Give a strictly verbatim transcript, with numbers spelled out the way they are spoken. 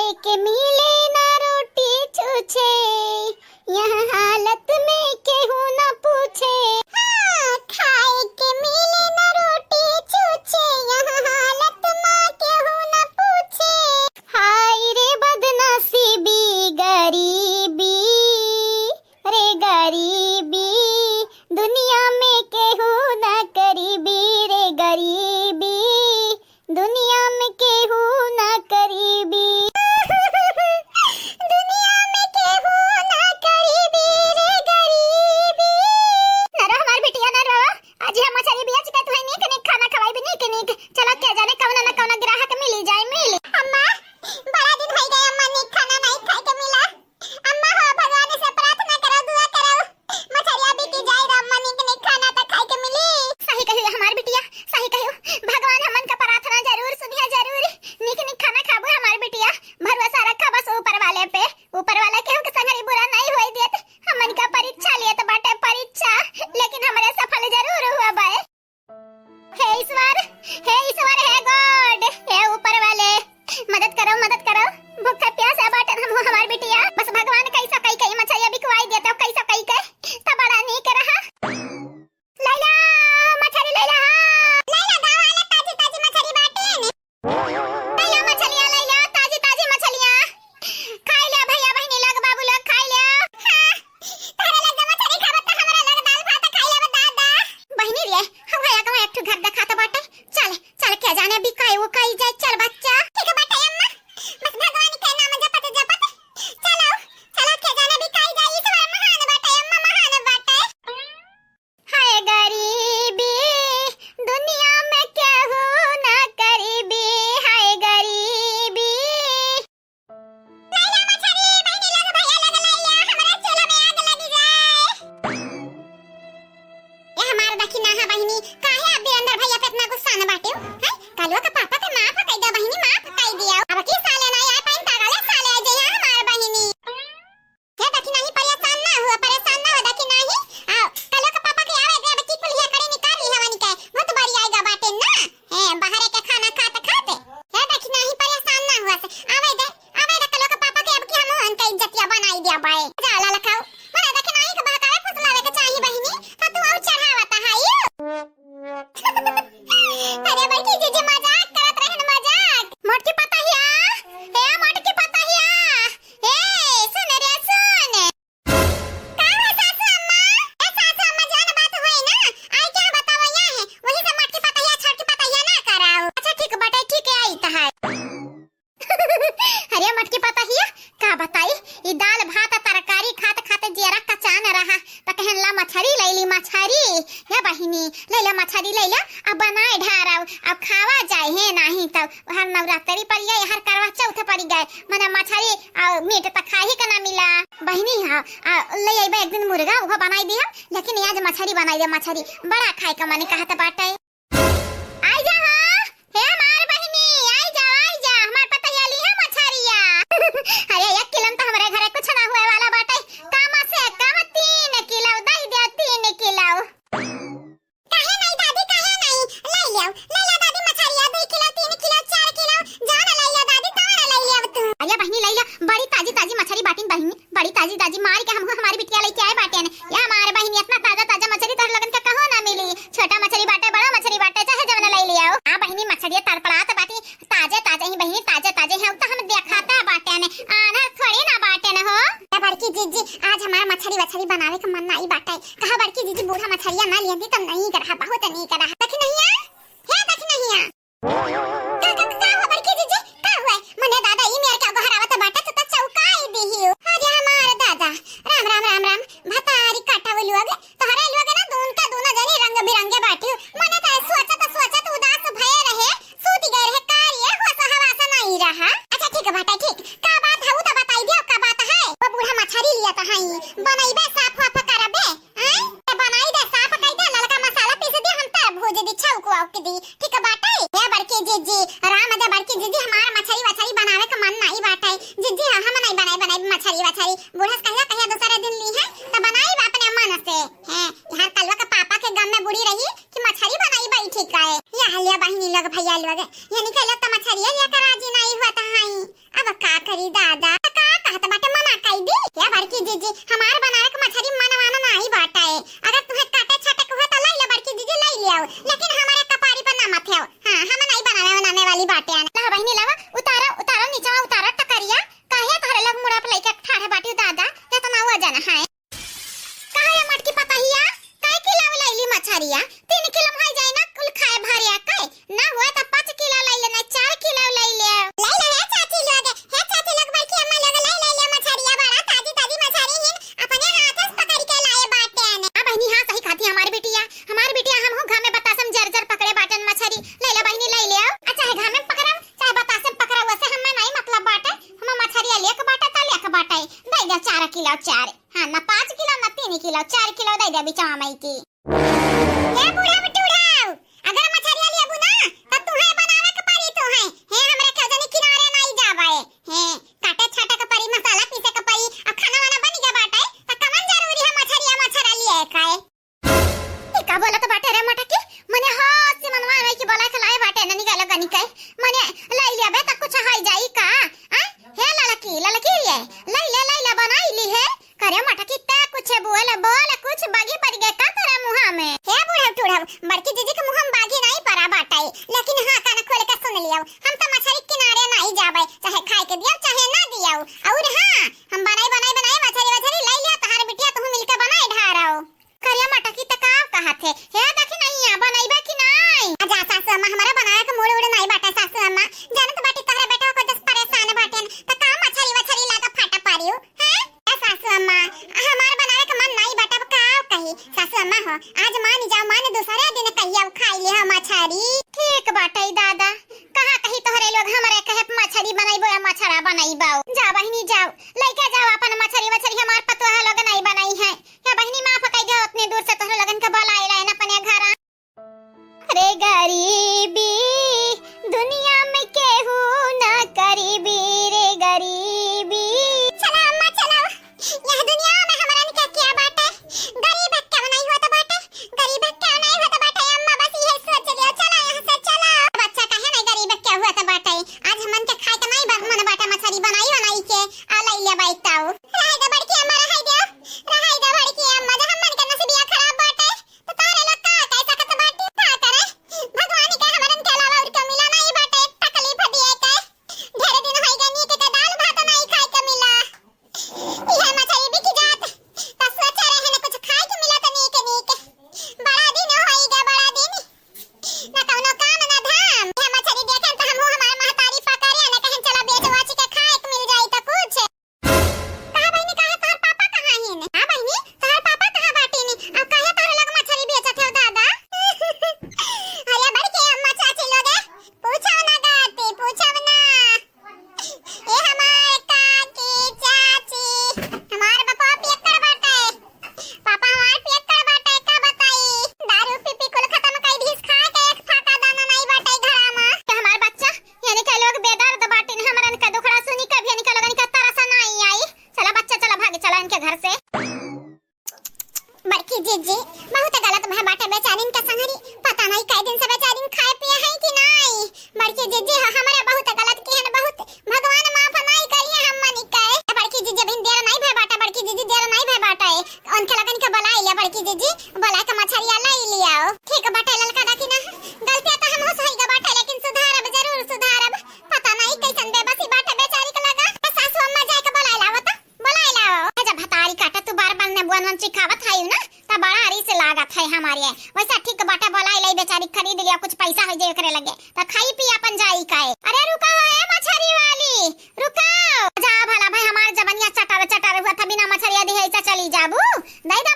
के मिले ना रोटी छूछे, यहाँ हालत में केहू ना पूछे। हाँ, खाए के मिले ना रोटी छूछे, यहाँ हालत में केहू ना पूछे। हाय रे बदनसीबी गरीबी, रे गरीबी, दुनिया में केहू ना करीबी, रे गरीबी, दुनिया में केहू ना करीबी। दुनिया में केहू ना करीबी, रे गरीबी। ना रो हमार बिटिया, ना रो। आज हम मछरी बेच के तुहे नीक नीक खाना खवाई भी नीक नीक। चलो, के जाने कौनो ना कौनो ग्राहक मिली जाए, मिली। अम्मा, बड़ा दिन होई गए अम्मा, नीक खाना नहीं खाए के मिला। अम्मा हो, भगवान से प्रार्थना करो, दुआ करो, मछरिया बिकी जाए, अम्मा नीक नीक खाना त खाए के मिली। सही कही हमार बिटिया, सही कही। भगवान हमन का प्रार्थना जरूर सुनिया, जरूर नीक नीक खाना खाबो हमार बिटिया। भरोसा रखा बस ऊपर वाले पे, ऊपर वाला केहू के संगरी बुरा नहीं होई देत। हमन का परीक्षा लेत बाटे, परीक्षा, लेकिन हमरे सफल जरूर हुआ बाए। हे ईश्वर, हे ईश्वर, हे God, हे ऊपर वाले, मदद करो, मदद करो। भूखे प्यासे बाटन हम, हमार बिटिया। बस भगवान कैसा कई कई मछरिया बिकवाई देते हो, कैसा कई के, त बड़ा नीक रहा। लैला, मछरी लैला, हाँ। लैला, गाँव वाले ताजी ताजी मछरी बाटे ने। लैला मछलिया, लैला, ताजी ताजी मछलिया। खाई ले भैया, बहिनी लोग, बाबू लोग, खाई ले। हाँ, तोहरे लोग जब मछरी खाबो, त हमरा लोग दाल भात खाई लेबो, दादा। बहिनी रे, हम भैया के वहाँ एक ठो घर देखात बाटे। चल, चल के जाने बिकाई उकाई जाए, चल बच्चा। ठीक बाटे अम्मा, बस भगवान के नाम जपत जपत चलो, चलो के जाने बिकाई जाए, ईश्वर महान बाटे अम्मा, महान बाटे। हाय गरीबी, दुनिया में केहू ना करीबी, हाय गरीबी। लैला मछरी, बहिनी लोग, भैया लोग, लैला, हमरे चूल्हा में आग लगी जाए। ए हमार दखिनाहा बहिनी, काहे आप वीरेंद्र भैया पे इतना गुस्सा न बाटे हो? हैं? कलुआ के पापा के माफ कई दे बहिनी, माफ कई दिया। अब की साले ना आए पाइन, पागल साले आ जाए हमार बहिनी। हे दखिनाही, परेशान ना हुआ, परेशान ना हुआ दखिनाही। आ, कलुआ के पापा के आवे दे, अब की कुलिया कड़ी निकाल ली हवन के। बहुत बड़ी आएगा बाटे ना। हे, बाहरे के खाना खात खात। हे दखिनाही, परेशान ना हुआ से। आवे दे, आवे दे कलुआ के पापा के, अब की हम उनका इज्जतिया बनाई दिया बाए। जा ललकाऊ। मने दखिनाही के बहकावे फुसलावे के चाही बहिनी, तो तू और चढ़ावत है यू। अरे बड़की जीजी मजाक करत रहन, मजाक। मोटकी पतहिया, ए मोटकी पतहिया, ए सुन रे सुन। का हो सासू अम्मा? ए सासू अम्मा, जौन बात होई ना, आई क्या बतावैया है, वही से मोटकी पतहिया छोटकी पतहिया ना कराओ। अच्छा ठीक बटे, ठीक है, आई तहार। अरे मोटकी पतहिया, का बताई, ई दाल भात आ तरकारी खात खात जियरा कचान रहा, त कहन ला मछरी लैली, मछरी। हे बहिनी, लैला मछरी लैला, अब बनाए ढारब, अब खावा जाए, हे नाही त हर नवरात्रि पर ये हर करवा चौथ पड़ी गए, मने मछरी आ मीट त खाही के ना मिला। बहिनी हाँ, आ, ले अइबे एक दिन मुर्गा, उहो बनाई दिया, लेकिन आज मछरी बनाई दे, मछरी बड़ा खाए के मन कहत बाटे। आई जा हाँ, हे हमार बहिनी, आई जा, आई जा, हमार पतैया ली है मछरिया। अरे एक किलो में तो हमरे घरे कुछ ना हुए वाला बाटे, कम से कम तीन किलो दई दे, तीन किलो। काहे नहीं दादी, काहे नहीं? ले लियो, ले लियो दादी मछरिया, दो किलो, तीन किलो, चार किलो, जान ले लियो दादी, कौन ले लियो तू? अरे बहिनी ले लियो, बड़ी ताजी ताजी मछरी बाटिन बहिनी, बड़ी ताजी ताजी मार के हमहू हमारी बिटिया लेके आए बाटे ने। या हमार बहिनी इतना ताजा ताजा मछरी तोहर लगन के कहो ना मिली, छोटा मछरी बाटे, बड़ा मछरी बाटे, चाहे जवन ले लियो। हाँ बहिनी मछरिया तड़पड़ात बाटी, ताजे ताजे ही बहिनी, ताजे ताजे हैं, उ तो हम देखाता बाटे ने, आना थोड़ी ना बाटे ने हो। ए बड़की जीजी, आज हमार मछरी वछरी बनावे के मन नाई बाटे। कहा बड़की जीजी, बूढ़ा मछरिया ना लियंती तो नीक रहा, बहुत नीक रहा। दखिनहिया, हे दखिनहिया। का, का, का हुआ बड़की जीजी? का हुआ? मने दादा, ई मेर के गोहरावत बाटे, तू तो चौकाई दिहियो। अरे हमार दादा, राम, राम, राम, राम, भतारी काटा वो लोग। तोहरे लोग ना दून का दूना जनी रंग बिरंगे बाटियो। मने तो सोचत सोचत उदास भये रहे, सूत गए रहे, का रे होश हवास नहीं रहा। अच्छा ठीक बाटे, ठीक। का बात है, उ तो बताई दियो, का बात है? वो बूढ़ा मछरी लिया तो है, बनइबे साफ वाफ करबे, हैं? ते बनाई दे, साफ कई दे, ललका मसाला पीस दे, हम तर भूज दी, छौक वौक दी, ठीक बाटे? हे बड़की जीजी, राम दे बड़की जीजी, हमार मछरी वछरी बनावे के मन नहीं बाटे। जीजी, हम नहीं बनाई, बनाई मछरी वछरी। बूढ़ा से कहिया, कहिया दूसरे दिन ली है, तो बनाई अपने मन से। हैं, यहाँ कलवा के पापा के गम में बुड़ी रही कि मछरी बनाई बैठी काहे। या लिया बहिनी लोग, भैया लोग, ये निकल तो मछरिया लिया कर राजी नहीं हुआ तो हाई। अब का करी, दे चार किलो, चार। हाँ, ना पाँच किलो, ना तीन किलो, चार किलो दे दे बिचवा मई की। हे बूढ़ा बटूढ़ा, अगर मछरिया लेबू ना, तब तुहे बनावे के पड़ी तुहे। हे, हमरे के जनी किनारे नाई जाबे। हे, काटे छाटे के पड़ी, मसाला पीसे के पड़ी, अब खाना वाना बन गया बाटे, त कवन जरूरी है मछरिया, मछरा लिए खाए? ई का बोलत बाटे रे मटकी? मने हाथ से मनवा नहीं कि बोला के लाए बाटे, ननी गलो गनी के। मने लाई लेबे त कुछ होई जाई का? आ? हे ललकी, ललकी रे, लाई ले, लाई ले, बनाई ली है। करे मटकी, ते कुछ बोल, बोल, कुछ बागी पड़ गए का तोरे मुहा में? हे बूढ़ा टूढ़ा, बड़की जीजी के मुहा में बागी नहीं पड़ा बाटे, लेकिन हाँ, कान खोल के सुन लियो, हम तो मछरी किनारे नहीं जाबे, चाहे खाए के दियो, चाहे ना दियो। और हाँ, हम बनाई, बनाई, बनाई मछरी, मछरी लाई लियो, तहार बिटिया तुहू मिलके बनाई ढारो। करे मटकी, त का कहत है? हे देखी नहीं, बनैबे कि नहीं? आ जा सासू अम्मा, हमारा बनाए के मूड उड़ नहीं बाटे सासू अम्मा, जानत बाटी तोहरे बेटा को जस परेशान बाटेन, त का मछरी, मछरी लागा फाटा पारियो? हैं? ए सासू अम्मा, हमार बनावे के मन नाई बाटे, अब का कही? सासू अम्मा हो, आज मान जाओ, मान दूसरे दिन कहिया खाई ले हम मछरी। ठीक बाटे दादा, कहाँ कही तोहरे लोग हमरे कहे मछरी बनाइबो या मछरा बनाइबो। जा बहिनी जाओ, लइके जाओ अपन मछरी वछरी, हमार पतोह लोग नाई बनाई है। या बहिनी माफ कई दे, उतने दूर से तोहरे लोगन के बोलाए लाए न अपने घरा। रे गरीबी, दुनिया में केहू ना करीबी रे गरीबी। चला अम्मा, चला। यह दुनिया में हमरन के क्या बाटे? गरीब के नहीं होत बाटे, गरीब के नहीं होत बाटे अम्मा, बस ये सोच लियो। चला यहाँ से, चला। बच्चा कहे नहीं गरीब के होत बाटे, आज हमन के खाए के नहीं बा-, मन बाटे, मछरी बनाई बनाई के आ लई ले बाई ताऊ। रहे दे बड़की अम्मा, रहे दे, रहे दे बड़की अम्मा, जब हमन के नसीबिया खराब बाटे, तो तारे लोग का कह सकत बाटी, का करे? भगवान के हमरन के अलावा और के मिला नहीं बाटे, तकलीफ दिए के। ढेर दिन होई गए नीक के दाल भात नहीं खाए के मिला। यह मछरी बिक जात, त सोचे रहे न कुछ खाए के मिला त नीक नीक। बड़ा दिन होई गए, बड़ा दिन। ना कौनो काम ना धाम। यह मछरी देखे त हमहू हमार महतारी पकड़े न कहें चला बेच बाच के खाए के मिल जाई त कुछ। कहा बहिनी, कहा तोहर पापा कहाँ हिन? हाँ बहिनी, तोहर पापा कहाँ बाटिन? अब काहे तोहरे लोग मछरी बेचत हो दादा? अरे बड़के अम्मा चाची लोग, पूछो ना गाती, पूछो ना। ए हमार काकी चाची, हमार बापा पियक्कड़ बाटे, पापा हमार पियक्कड़ बाटे, का बताई? दारू पी पी कुल खत्म कई दिस, खा के एक फाका दाना नहीं बाटे घरा में। तो हमार बच्चा यानी के लोग बेदर्द बाटिन, हमरन के दुखड़ा सुनी कभी इनके लोगन के तरस नाई आई। चला बच्चा, चला भाग, चला इनके घर से। बड़की जीजी, बहुत गलत भय बाटे बेचारिन के संगरी, पता नहीं कई दिन से बेचारिन खाए पिए हैं कि नाई। बड़की जीजी, ह-, हमरे बहुत गलत किहन, बहुत। भगवान माफ नाई करिए हमनी के। बड़की जीजी, अभी देर नाई भय बाटे, बड़की जीजी, देर नाई भय बाटे। उनके लोगन के बुलाई ले बड़की जीजी, बुला के मछरिया लाई लियाओ। ठीक बाटे ललका दाखी ना, गलतिया तो हमहू से होई गा बाटे, लेकिन सुधारब, जरूर सुधारब। पता नहीं कैसन बेबसी बाटे बेचारी के लगा। ए सासू अम्मा जाए के बुलाए लाओ तो, बुलाए लाओ। ए जब भतारी काटा तू बार बार ने बुआन चिखावत है ना, त बड़ा अरी से लागत है हमारे। वैसा ठीक बाटे बुलाए लाई बेचारी, खरीद लिया कुछ पैसा हो जाए एकरे लगे, त खाई पी अपन जाई काए। अरे रुका हो ए मछरी वाली, रुकाओ। जा भला भाई, हमार जबनिया चटर चटर हुआ था, बिना मछरिया दिहे ऐसा चली जाबू। दे दे